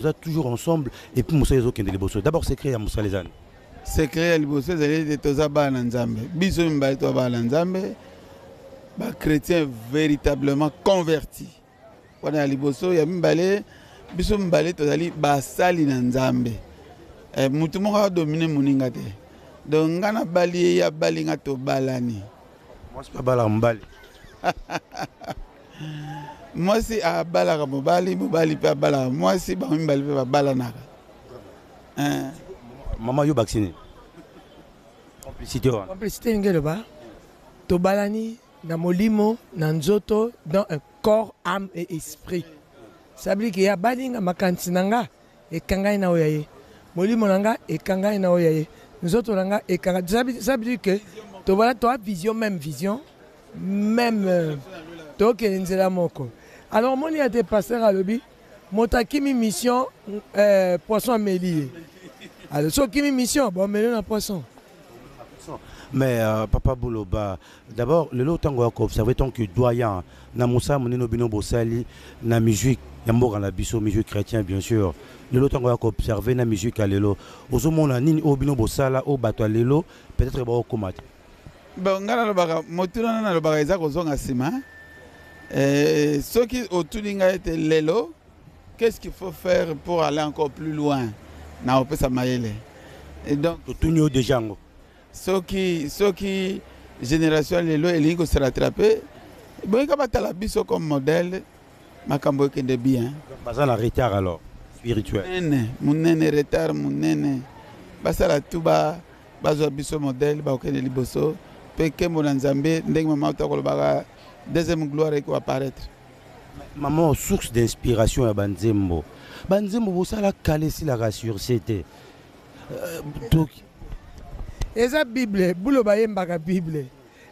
Boza toujours ensemble et puis mosala ezokende liboso. D'abord secret ya mosala eza nini? Secret ya liboso ezali ete toza bana na Nzambe. Biso mibale toza bana na Nzambe, ba chrétiens véritablement convertis. Wana ya liboso. Ya mibale, biso mibale tozali basali na Nzambe. Eh, mutu moko adomine moninga te. Donc nga nabali ye, ye abali nga, tobalani. Mwasi mpe abalaka mobali? Mwasi abalaka mobali, mobali mpe abalaka mwasi, bango mibale mpe babalanaka. Eh. Mama, yo bakisi nini? Complicité wana. Complicité elingi eloba tobalani na molimo, na nzoto, dans un corps, âme et esprit. Ça veut dire que ye abali nga, makanisi na nga ekangai na oyo ya ye, molimo na nga ekangai na oyo ya ye, nzoto na nga ekanga. Ça veut dire que tobala, toa vision, même vision, même tokende nzela moko. Alors omoni ya te, pasteur alobi moto akimi mission, poisson ameli ye. Alors soki okimi mission, bomeli na poisson. Mais papa Bouloba, d'abord lelo ntango ya koobserve tant que doyen na mosala monene bino bosali na musique ya mboka na biso, musique chrétien bien sûr, lelo ntango ya koobserve na musique ya lelo, ozomona nini oyo bino bosala oyo bato ya lelo peut-être baokóma te? Bon, ngai nalobaka, motuna wana nalobaka eza kozonga nsima. Eh, soki otuni ngai ete lelo qu'est-ce qu'il faut faire pour aller encore plus loin, na opesa mayele. Et donc totuni yo déjà yango. Soki génération lelo elingi kose rattraper, boyika batala biso comme modèle, makambo ekende bien. Baza na retard alors spirituel? Monene, monene, retard monene. Basala tu ba bazwa biso modèle, bakokende liboso mpe nkembo na Nzambe, ndenge mama ota kolobaka, deuxième gloire eko apparaître. Maman, source d'inspiration ya banzembo, banzembo bosala kala esilaka surse te? Eza Bible. Bulo bayembaka Bible,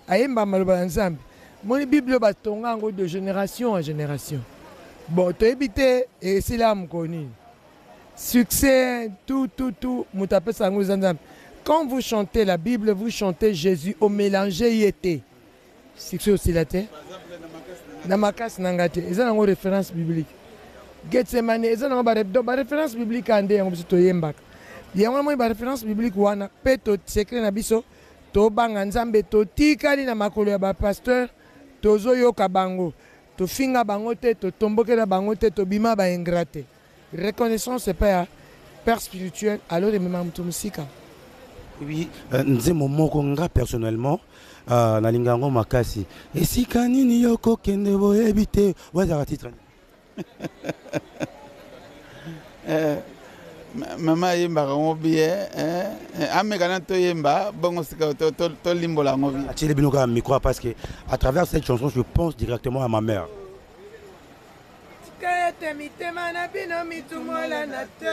ayemba maloba ya Nzambe. Moni Bible oyo batonga yango de génération en génération. Bon, toyebi te esila mokolo nini. Succès, tout, tout, tout, moto apesa yango eza Nzambe. Quand vous chantez la Bible, vous chantez Jésus, omélange ye te, succès osila te. Na makasi na ngai te, eza nango référence biblique. Getsemane eza nango baréférence biblique aya nde yango biso toyembaka yango. Namoni baréférence biblique wana mpe to secret na biso, tobanga Nzambe, totikali na makolo ya bapasteur, tozoyoka bango, tofinga bango te, totombokela bango te, tobima baingrat te. Reconnaissance epai ya père spirituel, alors ememaka moto mosika. Oui, nzembo moko nga personnellement nalinga yango makasi, esika nini yo kokende boyebi te, oyo ezalaka titre? Eh, mama ayembaka yango bien. Eh, ameka na toyemba bongo sika tolimbola yango bien. Atieli bino kaka micro parce que à travers cette chanson, je pense directement à ma mère. Tika ete mitema na bino mitumolana te.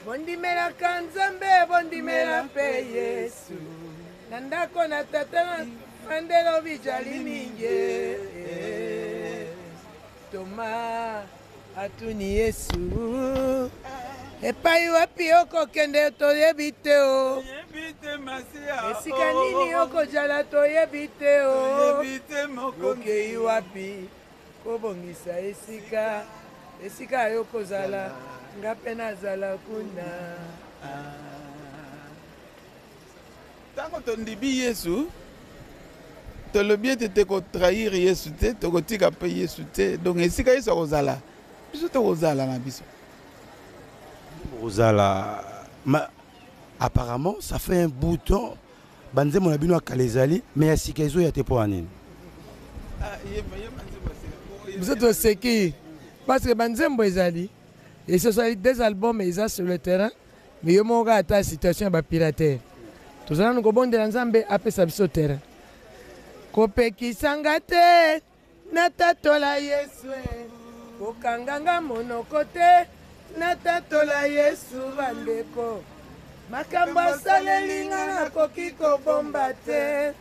Bondimelaka Nzambe, bondimela mpe Yesu. Na ndako na Tata na fandelo bijali mingi. Toma atuni Yesu: epai wapi okokende toyebi te o, esika nini okozala toyebi te o, okei wapi kobongisa esika, esika yo kozala, nga mpe nazala kuna? Ntango tondimi Yesu, tolobi ete tokotrahir Yesu te, tokotika mpe Yesu te. Donc esika Yesu akozala, biso tokozala na biso. Kozala ma, apparemment ça fait un bout de temps banzembo na bino ya kala ezali, mais ya sika ezoya te, mpo ya nini? Biso toseki parce que banzembo ezali, esosali des albums eza sur le terrain, mais yo moko kaka ata situation ya bapiratere. Toza nanu kobondela Nzambe apesa biso terrain. Kopekisanga te natatola Yesu, kokanganga monoko te natatola Yesu. Bandeko, makambo asaleli nga nakoki kobomba te.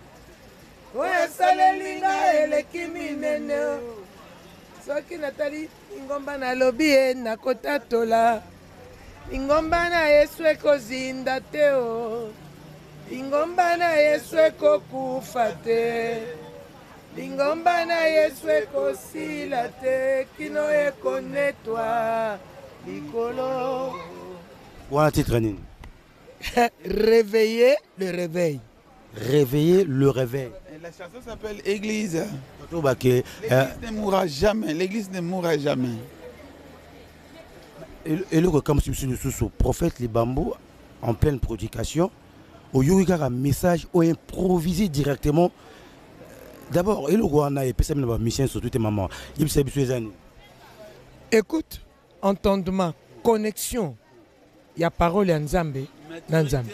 Oyo asaleli nga eleki minene. Soki natali lingomba, nalobi ye nakotatola lingomba na Yesu ekozinda te o, lingomba na Yesu ekokufa te, lingomba na Yesu ekosila te kino ekonetwa. Likolo. Wana titre nini? Réveiller le réveil. Réveiller le réveil. Et la chanson s'appelle Église. Tobake. L'église ne mourra jamais. L'église ne mourra jamais. Eloko ekamwisi biso lisusu, prophète Libambo en pleine prédication, oyoki kaka message oyo improvisé directement. D'abord eloko wana epesami na bamusicien surtout te. Mama, yebisa biso eza nini? Écoute, entendement, connexion ya parole ya Nzambe na Nzambe,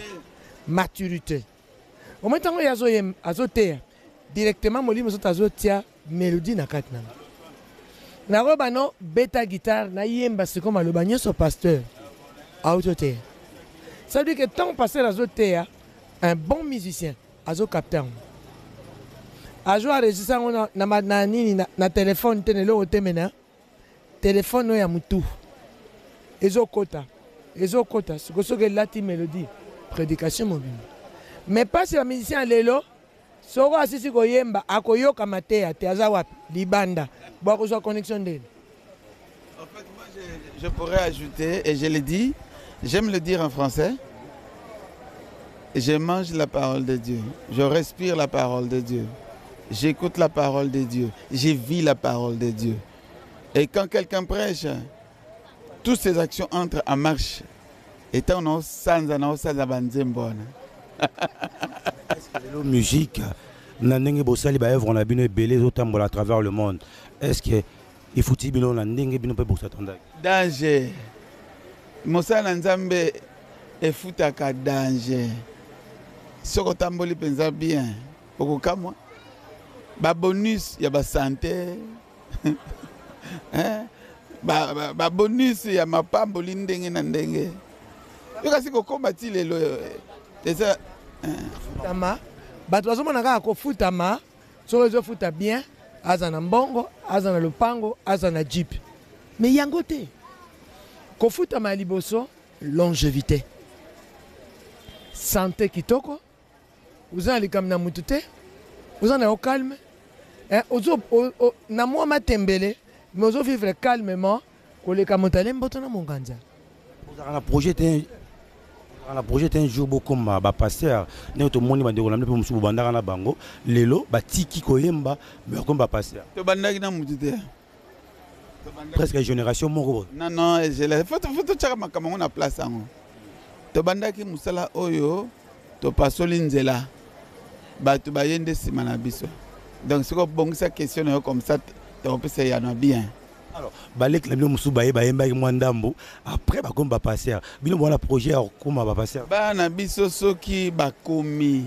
maturité. Omoi ntango ye azoteya directement, molimo soto azotia mélodie na kati nanga. Nakoyeba no beta guitare, nayemba sikoyo maloba nyonso pasteur auti oteya. Ça veut dire que ntango pasteur azoteya, un bon musicien azocapte yango, azo enregistre yango na nini, na telefone te, na eloko te, me na telefone oyo ya motu ezokota, ezokota sikoyo. Soki elati mélodie, prédication mobimba. Mais mpasi, bamusicien ya lelo, soko asisi koyemba, akoyoka mateya te. Aza wapi? Libanda. Bo akozwa connexion ndeni? En fait, moi, je pourrais ajouter, et je le dis, j'aime le dire en français, je mange la parole de Dieu, je respire la parole de Dieu, j'écoute la parole de Dieu, je vis la parole de Dieu. Et quand quelqu'un prêche, toutes ces actions entrent en marche. Et tant on sanza na sanza banzembo wana. Lelo musique na ndenge bosali baœuvre na bino ebele ezotambola à travers le monde, est ce que efuti bino na ndenge bino mpe bosatandaki? Danger. Mosala na Nzambe efutaka danger. Soki otamboli mpenza bien, okokamwa babonus ya basanté, hein? Babonus ya mapamboli ndenge na ndenge. Yo kasi kokóma ti lelo eza Futama, bato bazomona kaka kofutama. Soki ezofuta bien, aza na mbongo, aza na lopango, aza na jeep. Mais yango te. Kofutama ya liboso, longévité, santé kitoko, oza na likambo na mutu te, oza na yo calme, eh, ozo na mwa matembele, mais ozovivre calmement koleka moto ale mboto na monganza. Ozalaka na projet te, ozalaka na projet te un jour bokoma bapasteur, ndenge tomoni bandeko na bino mpe mosusu bobandaka na bango, lelo batiki koyemba mais bakomi bapasteur? Tobandaki na mutu te. Presque génération moko. Non, non, faut totyaka makambo yango na place yango. Tobandaki mosala oyo, topasoli nzela, bato baye nde nsima na biso. Donc soki obongisa question na yo comme ça, tokopesa eyano bien. Alors baleki na bino mosusu baye bayembaki mwa ndambu, après bakomi bapasteur. Bino bwana projet ya kokóma bapasteur? Bana na biso soki bakomi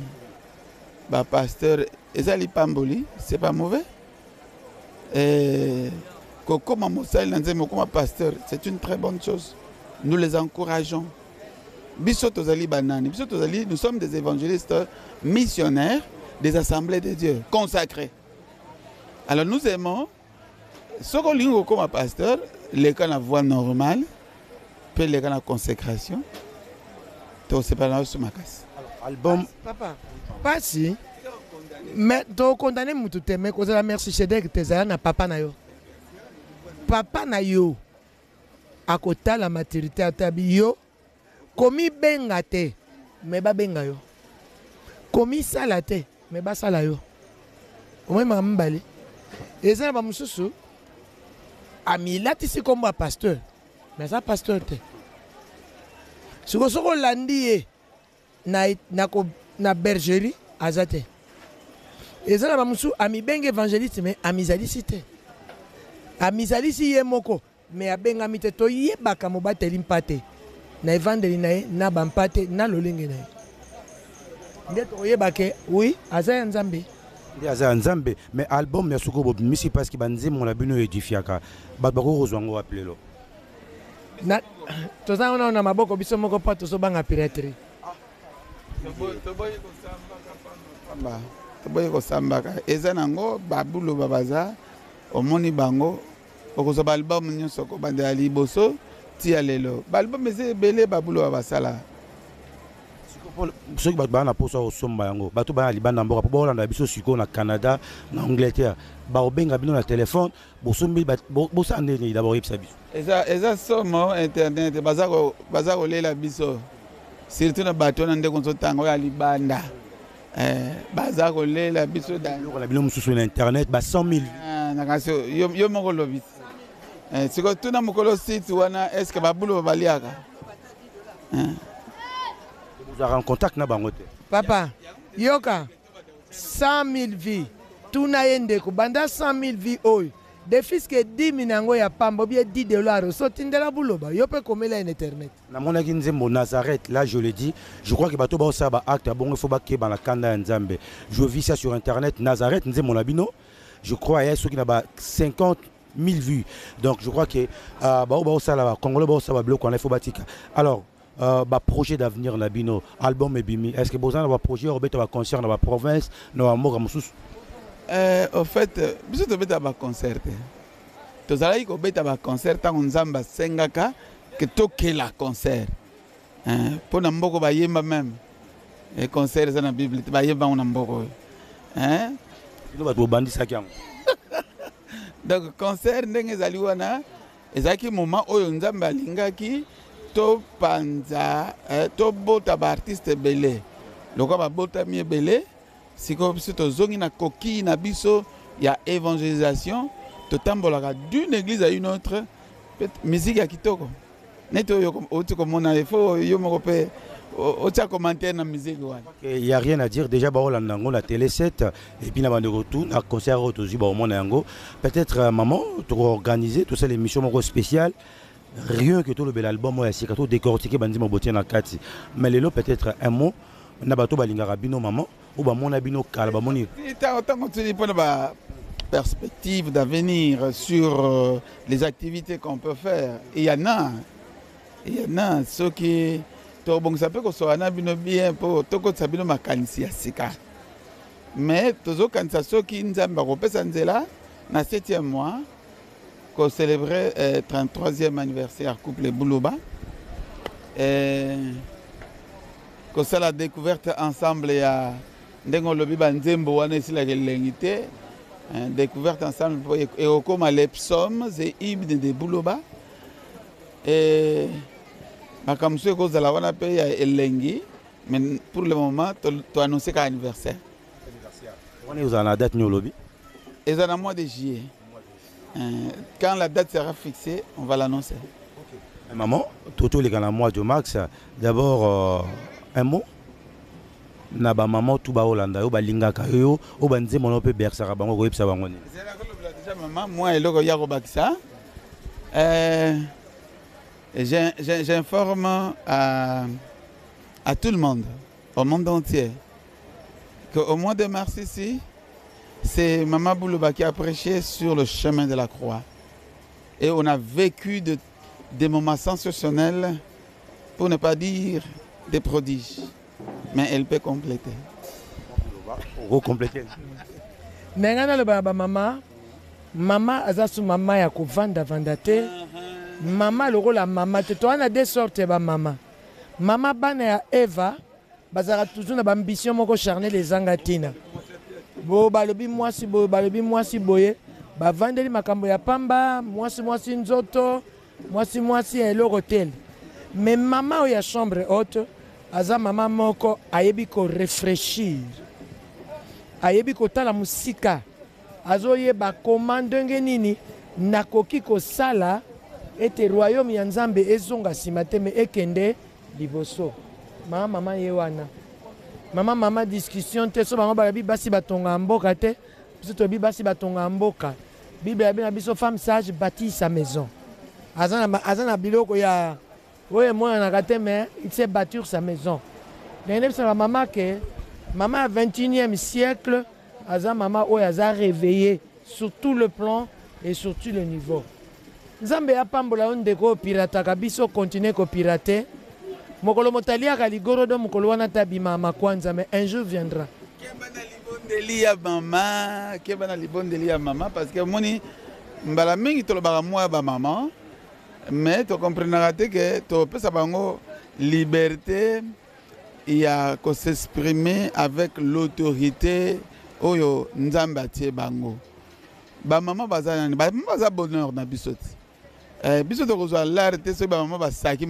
bapasteur, eza lipamboli, c'est pas mauvais. Kokoma mosali na Nzambe, okoma pasteur, c'est une très bonne chose, nous les encourageons. Biso tozali banani? Biso tozali, nous sommes des évangélistes missionnaires des assemblées de Dieu consacrés. Alors nous aimons, soki olingi kokoma pasteur, leka na voie normale mpe leka na consécration, tosepela na yo so makasi. Album. Papa, pasi, mais tokondane mutu te, mais kozala Melchisedek te. Ezala na papa na yo. Papa na yo akotala maturité, atabi yo. Komibenga te, mais babenga yo. Komisala te, mais basala yo. Omoi makambo mibale eza na bamosusu amilatisi nkombo ya pasteur, mais aza pasteur te. Sikoyo soki olandi ye na bergerie, aza te. Eza na bamosusu amibenge évangéliste, mais amizalisi te, amizalisi ye moko, mais abengami te. Toyebaka mobateli mpate na evandeli na ye na bampate na lolenge na ye nde tokoyeba ke oui, aza ya Nzambe. Nde aza ya Nzambe. Mais album ya soki bobimisi, parce que banzembo na bino edifiaka bato, bakoki kozwa yango wapi lelo? Toza wana na maboko biso moko mpo tozobanga piraterie. Toboyi kosambaka pamba, toboyi kosambaka. Eza nango babuloba baza, omoni bango, okozwa baalbum nyonso kobandela liboso tia lelo. Baalbum eza ebele, babuloba basala. Soki bato baa na mposa kosomba yango, bato baa na libanda mboka mpo baolanda biso sikoyo na Canada, na Angleterre, bakobenga bino na telefone, bosombi, bosala ndenge d'abord? Oyebisa biso. Eza somo. Internet baza kolela biso, surtout na bato wana ndeko nzotanga oyo ya libanda. Baza kolela biso. Biloko na bino mosusu na internet ba 100 000. Nakasi yo moko olobi. Sikoyo tuna mokolo site wana, est ce que babulo baliaka? Bozalaka en contact na bango te? Papa, yoka, 100 000 vues, tuna ye ndeko, banda 100 000 vues oyo, ne fût-ce que 10 000 yango ya pamba, obie 10 $ osotindela Buloba, yo mpe komela ye na internet. Namonaki nzembo Nazareth. Là, je le dis, je crois que bato baosala baacte ya bongo, il faut bakeba na kanda ya Nzambe. Je vis ça sur internet, Nazareth, nzembo na bino. Je crois ya soki na ba 50 000 vues. Donc je crois que bao baosala, bacongolais baosala babiloko wana, il faut batika. Alors baprojet d'avenir na bino, album ebimi, est ce que boza na baprojet ya kobeta baconcert na baprovince, na bamboka mosusu? Au fait, biso tobeta baconcert te. Tozalaki kobeta baconcert ntango Nzambe asengaka ke tokela concert mpo na mboko. Bayemba même concert eza na Bible te, bayemba yango na mboka oyo. Bino bato bobandisaki yango. Donc concert ndenge ezali wana, ezalaki moment oyo Nzambe alingaki topanza, tobota baartiste ebele lokola babotami ebele. Sikoyo biso tozongi na coquille na biso ya évangélisation, totambolaka d'une église à une autre. Musique ya kitoko neti oyo outi komona, il faut yo moko mpe otia commentaire na musique wana. Il y a rien à dire. Déjà baolanda yango na Télé 7 et puis na bandeko tout na concert oyo tozwi, baomona yango. Peut-être maman, tokoorganiser tosala émission moko spéciale rien que tolobela album oyo ya sika, todécortiquer bandima botie na kati. Mais lelo, peut-être un mot na bato balingaka bino, maman, oyo bamona bino kala, bamoni. Ntango toli mpona ba perspectives d'avenir sur les activités qu'on peut faire, il y en a, il y en a. Soki tobongisa mpe kosola na bino bien mpo tokotisa bino makanisi ya sika. Mais tozokanisa, soki Nzambe akopesa nzela, na 7e mois kocélébrer 33e anniversaire couple Buloba, kosala découverte ensemble ya ndenge olobi banzembo wana esilaka elengi te, découverte ensemble mpo ekokóma les psaumes et hymnes de Buloba. Makambo mosusu ekozala wana mpe ya elengi, mais pour le moment toannonce kaka anniversaire. Wana ezala na date nini olobi? Eza na mois de juillet. Quand la date sera fixée, on va l'annoncer. Okay. Maman, totoleka na mois de mars. D'abord, un mot na bamama tu baolanda yo, balingaka yo, oyo banzembo na mpe bersaka bango, koyebisa bango nini? Déjà mama, mwa eloko ya kobakisa, j'informe à tout le monde, au monde entier, qu'au mois de mars ici, c'est Maman Boulouba qui a prêché sur le chemin de la croix. Et on a vécu des moments sensationnels, pour ne pas dire des prodiges. Mais elle peut compléter. Compléter. Ndenge nalobaka, bamama, mama aza su mama ya kovandavanda te, mama lokola mama te. Toza na deux sortes ya bamama. Mama bana ya Eva bazalaka toujours na baambition moko charnel ezanga ntina. Bo balobi mwasi boye, balobi mwasi boye, bavandeli makambo ya pamba, mwasi mwasi nzoto, mwasi mwasi ya eloko tele. Mais mama oyo ya chambre haute aza mama moko ayebi korefléchir, ayebi kotala mosika, azoyeba koma ndenge nini nakoki kosala ete royaume ya Nzambe ezonga nsima te, mais ekende liboso. Mama mama ye wana, mama mama discussion te. So bango balobi basi batongaka mboka te, biso toyebi basi batongaka mboka. Bible yabi na biso: femme sage bâtit sa maison. Aza na biloko ya oyo emonanaka te, mais il sait bâtir sa maison. Ndenge nayebisaka mama ke mama ya 21e siècle aza mama oyo aza réveillé sur tout le plan et sur tout le niveau. Nzambe apambola yo, ndeko oyo pirataka biso, continue kopirate. Mokolo moto aliaka ligorodo, mokolo wana te abimaka makwanza, mais un jour viendra. Keba na libondeli ya mama, keba na libondeli ya mama, parce que omoni, mbala mingi tolobaka mwa ya bamama, mais tokomprenaka te ke topesa bango liberté. Ya ko s'exprimer avec l'autorité oyo Nzambe atie bango. Ba mama baza nani? Ba mama baza bonheur na biso te. Eh, biso tokozwa lare te soki ba mama basaki.